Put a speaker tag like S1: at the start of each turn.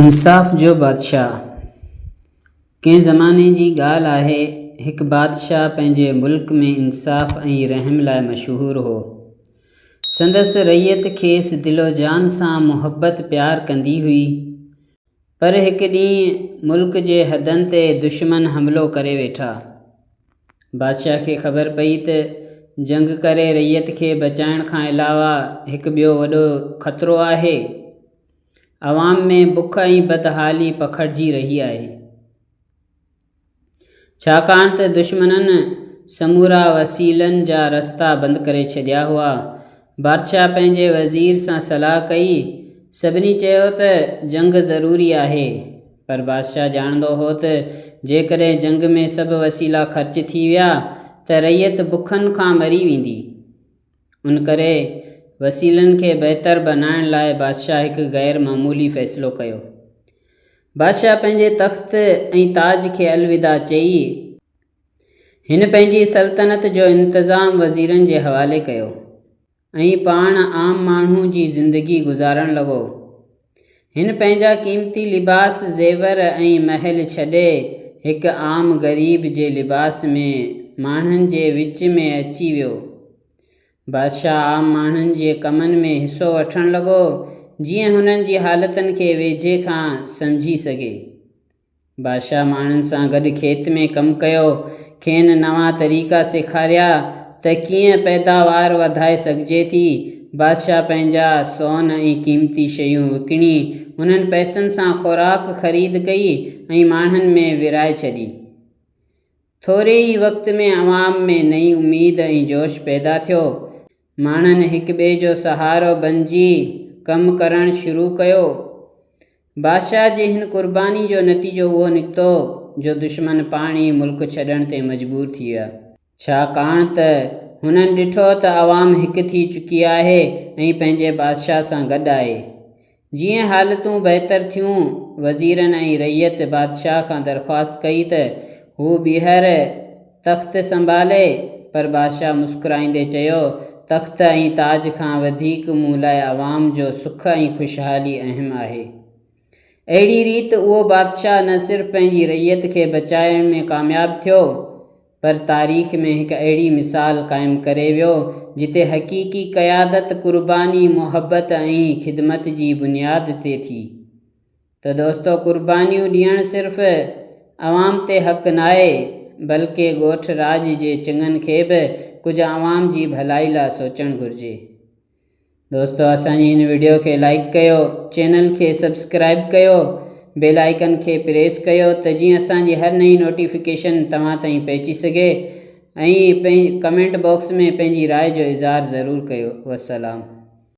S1: انصاف جو بادشاهه، ڪنهن زماني جي ڳالهه آهي، هڪ بادشاهه پنهنجي ملڪ ۾ انصاف ۽ رحم لاء مشهور هو. سندس رعيت کيس دل و جان سان محبت پيار ڪندي هئي. پر هڪ ڏينهن ملڪ جي حدن تي دشمن حملو ڪري ويٺا. بادشاهه کي خبر پئي ته جنگ ڪري رعيت کي بچائڻ کان علاوه هڪ ٻيو وڏو خطرو آهي. عوام ۾ بک ۽ بدحالي پکڙجي رهي آهي. ڇاڪاڻ ته دشمنن سمورا وسيلن جا رستا بند ڪري ڇڏيا هئا. بادشاهه پنهنجي وزير سان صلاح ڪئي. سڀني چيو ته جنگ ضروري آهي. پر بادشاهه ڄاڻندو هو ته جيڪڏهن جنگ ۾ سڀ وسيلا خرچ ٿي ويا ته رعيت بکن کان مري ويندي. ان ڪري وسيلن کي بهتر بنائڻ لاء بادشاهه هڪ غير معمولي فيصلو ڪيو. بادشاهه پنهنجي تخت ۽ تاج کي الوداع چئي، هن پنهنجي سلطنت جو انتظام وزيرن جي حوالي ڪيو ۽ پاڻ عام ماڻهو جي زندگي گذارڻ لڳو. هن پنهنجا قيمتي لباس، زيور ۽ محل ڇڏي هڪ عام غريب جي لباس ۾ ماڻهن جي وچ ۾ اچي ويو. بادشاهه عام ماڻهن جي ڪمن ۾ حصو وٺڻ لڳو، جيئن هنن جي حالتن کي ويجهي کان سمجهي سگهي. بادشاهه ماڻهن سان گڏ کيت ۾ ڪم ڪيو، کين نوان طريقا سيکاريا ته ڪيئن پيداوار وڌائي سگهجي ٿي. بادشاهه پنهنجا سون ۽ قيمتي شيون وڪڻي، انهن پئسن سان خوراڪ خريد ڪئي ۽ ماڻهن ۾ ورهائي ڇڏي. ٿوري ئي وقت ۾ عوام ۾ نئين اميد ۽ جوش پيدا ٿيو. ماڻهن هڪ ٻئي جو سهارو بنجي ڪم ڪرڻ شروع ڪيو. بادشاهه جي هن قرباني جو نتيجو اهو نڪتو جو دشمن پاڻ ئي ملڪ ڇڏڻ تي مجبور ٿي ويا. ڇاڪاڻ ته هنن ڏٺو ته عوام هڪ ٿي چڪي آهي ۽ پنهنجي بادشاهه سان گڏ آهي. جيئن حالتون بهتر ٿيون، وزيرن ۽ رعيت بادشاهه کان درخواست ڪئي ته هو ٻيهر تخت سنڀالي، پر بادشاهه مسڪرائيندي چيو، تخت ۽ تاج کان وڌيڪ مون لاء عوام جو سک ۽ خوشحالي اهم آهي. اهڙي ريت اهو بادشاهه نه صرف پنهنجي رعيت کي بچائڻ ۾ ڪامياب ٿيو، پر تاريخ ۾ هڪ اهڙي مثال قائم ڪري ويو، جتي حقيقي قيادت قرباني، محبت ۽ خدمت جي بنياد تي ٿي. ته دوستو قربانيون ڏيڻ صرف عوام تي حق ناهي، بلڪه ڳوٺ راڄ جي چڱن کي به ڪجهه عوام جي ڀلائي لا سوچڻ گهرجي. دوستو اسان جي هن وڊيو کي لائيڪ ڪيو چينل کي سبسڪرائيب ڪيو بيل آئيڪن کي پريس ڪيو ته جيئن اسان جي هر نئين نوٽيفڪيشن توهان تائين پهچي سگهي ۽ ڪمينٽ باڪس ۾ پنهنجي راء جو اظهار ضرور ڪيو والسلام.